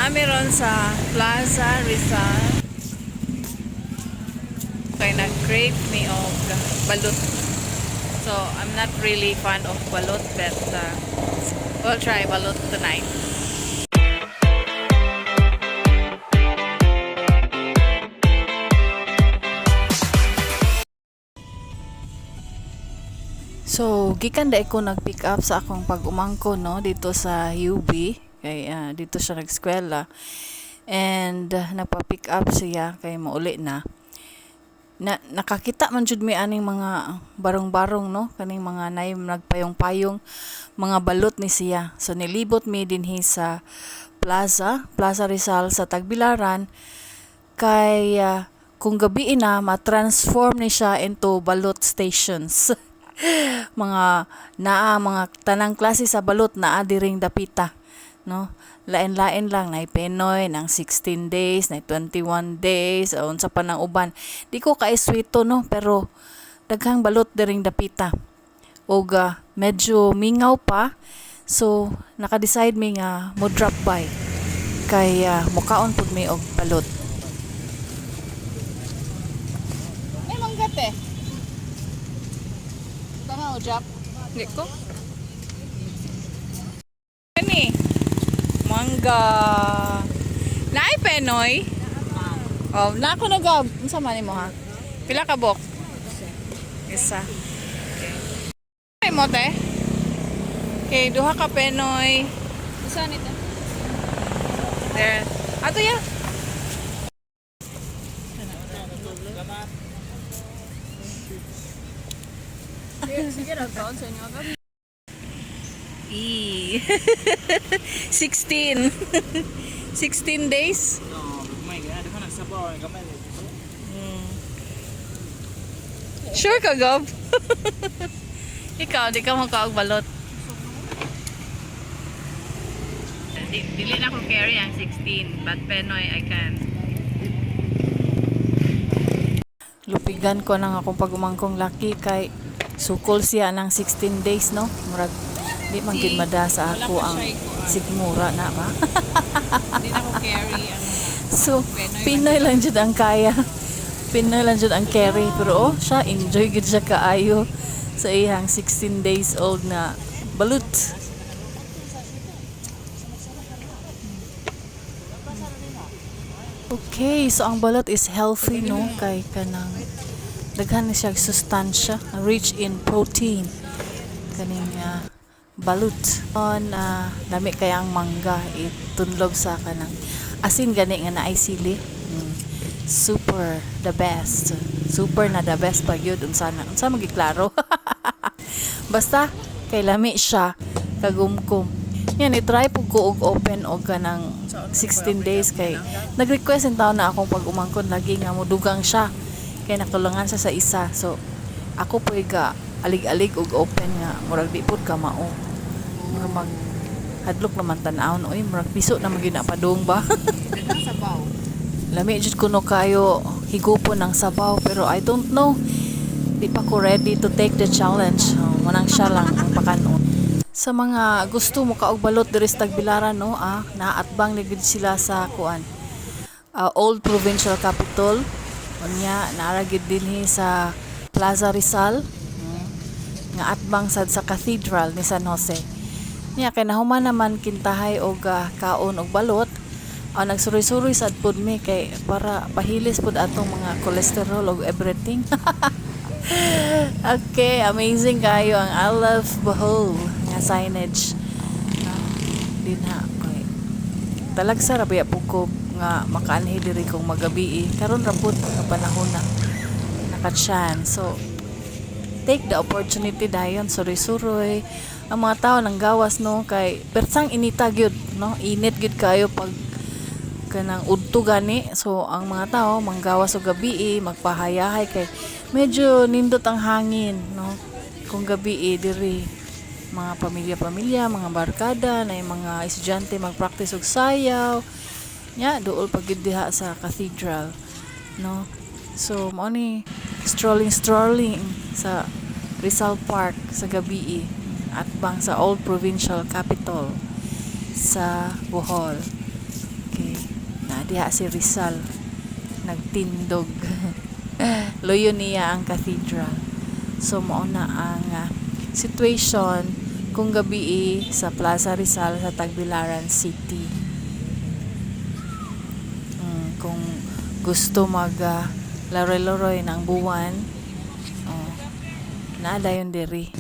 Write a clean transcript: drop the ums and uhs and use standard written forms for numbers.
Naa mi ron sa Plaza Rizal. Kay nag-crave mi og balut. So, I'm not really fond of balut, but we'll try balut tonight. So, gikan dai ko nag-pick up sa akong pag-umangko, no, dito sa UB kay dito siya nag-eskwela and nagpa-pick up siya kay mauli na. Na nakakita man jud mi aning mga barong-barong, no, kaning mga nay nagpayong-payong mga balot ni siya. So nilibot mi dinhi sa Plaza, Plaza Rizal sa Tagbilaran kay kung gabi na, ma-transform ni siya into balot stations. Mga naa mga tanang klase sa balot naa diring dapita, no? Lain-lain lang, nay Penoy ng 16 days, nay 21 days, o unsa pa nang uban. Di ko kaiswito, no, pero daghang balot diring dapita ug medyo mingaw pa, so naka-decide mi nga mo drop by kay mukaon pud mi og balot. May mangga, te. Tama o, Jack? Hindi ko. Ani? Mangga. Naay Penoy? Oh, na ako nag unsa man nimo, ha? Pila ka bok? Isa. Okay. Ay mo, te? Okay, duha ka Penoy. Isa nito. There. Ato ya. Sige, nagkaon sa inyo agad. E. 16. 16 days. No, my God, di ko nagsabaw. Gamay. Sure ka, Gob? Ikaw, di ka magkaog balot. Dili na ko carry ang 16, but Penoy I can. Lupigan ko nang akong pag-umangkong laki kay sukol siya ng 16 days, no? Murag, di man gid mada sa ako ang sigmura na ba? Hindi na ko carry ang So, Pinoy lang jud ang kaya. Pinoy lang jud ang carry. Pero oh, siya, enjoy gid siya kaayo sa iyang 16 days old na balut. Okay, so ang balut is healthy, no? Kay kanang daghan ni siya sustansya, rich in protein. Kaning balut. On lami kay ang mangga itunlob sa kanang asin gani nga naay sili. Super the best. Super na the best pag yun unsa na. Unsa magiklaro. Basta kay lami siya kagumkum. Yan, i-try pud ko og open og kanang 16 days kay nag-request in taon na akong pag-umangkon lagi nga modugang siya kay nakulangan siya sa isa. So ako po ga alig-alig og open nga murag di pud ka mao. Murag mag hadlok naman tan-awon oy, murag piso na man gyud na padung ba. Daghang sabaw. Lami jud kuno kayo higupon ng sabaw, pero I don't know. Di pa ko ready to take the challenge. Oh, manang siya lang ang pakanon. Sa mga gusto mo kaog balot diri sa Tagbilaran, no, naatbang na gid sila sa kuan. Old Provincial Capitol. Unya naara gid dinhi sa Plaza Rizal. Nga atbang sad sa Cathedral ni San Jose. Niya kay nahuman naman kintahay og kaon og balot. Nagsuroy-suroy sad pud mi kay para pahilis pud atong mga cholesterol og everything. Okay, amazing kayo ang I Love Bohol nga signage. Dinha kay talagsa ra baya pud ko nga makaanhi diri kung magabi. Karon ra pud nga panahon na naka-chance. So take the opportunity dayon, suroy-suroy. Ang mga tao nang gawas, no, kay persang inita gyud, no? Init gyud kayo pag kanang udto gani. So ang mga tao manggawas og gabi, magpahayahay kay medyo nindot ang hangin, no, kung gabi diri. Mga pamilya-pamilya, mga barkada na yung mga estudyante magpractice og sayaw nya duol pag gyud diha sa cathedral, no? So mao ni strolling strolling sa Rizal Park sa gabi at bang sa Old Provincial Capitol sa Bohol. Okay. Na diha si Rizal nagtindog. Luyo niya ang cathedral. So mao na ang situation kung gabii sa Plaza Rizal sa Tagbilaran City. Kung gusto mag laroy-laroy ng buwan, oh, naa dayon diri.